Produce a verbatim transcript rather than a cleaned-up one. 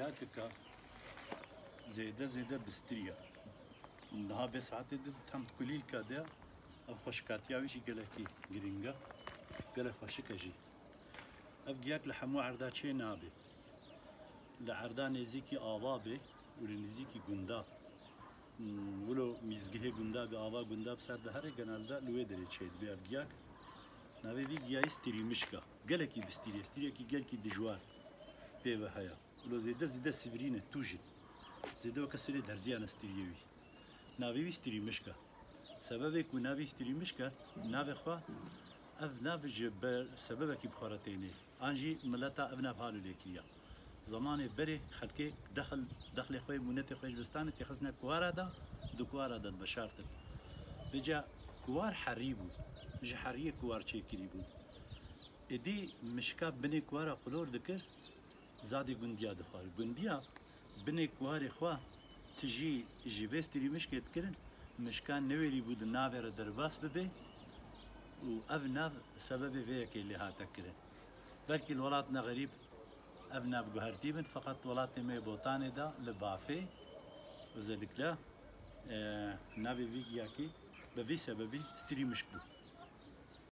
Giyakeka zêde zêde bistiriya. Niha vê saetê de tam kulîlka de ev xweşikatiya wî jî gelekî giring e, gelek xweşik e jî. Ev giyak li hemû erda çê nabe. Li erda nêzîkî ava be û li nêzîkî gunda. Hmm, wilo mîzgihê gunda be, ava gunda bi ser dihere, genelde li wê derê çêdibe ev giyak. Navê vî giyayî stîrîmişk e. Gelekî bistîrî ye, stîriyekî gelkî dijwar pê ve heye. Wilo zêde zêde sivrîn e, tûj e. Zêde weke serê derziyan e stîriyê wî. Navê wî stîrîmişk e. Sebebê ku navê stîrîmişk e, navê xwe, ev nav ji ber sebebekî bi xwe re tênê. An jî mileta ev nav halo lê kiriya. Zemanê berê xelkê dexil, dexlê xwe yê mûnetê xwe yê ji bistanê têxistine kuwara de, di kuwara de diveşartin. Vêca kuwar herî bû, ji heriyê kuwar çêkirî bû. Êdî mişka binê kuwara qulor dikir, zadê gundiya dixwar. Gundiya binê kuwarê xwe tijî ji vê stîrîmişkê dikirin, mişka newêrî bû di navê re derbas bibe û ev nav sebebê vê yekê lê hate kirin. Belkî li welatine xerîb ev nav guhertî bin, feqet welatê me yê Botanê de li bafê, özellikle, e, navê vî giyakî bi vî sebebî stîrîmişk bû.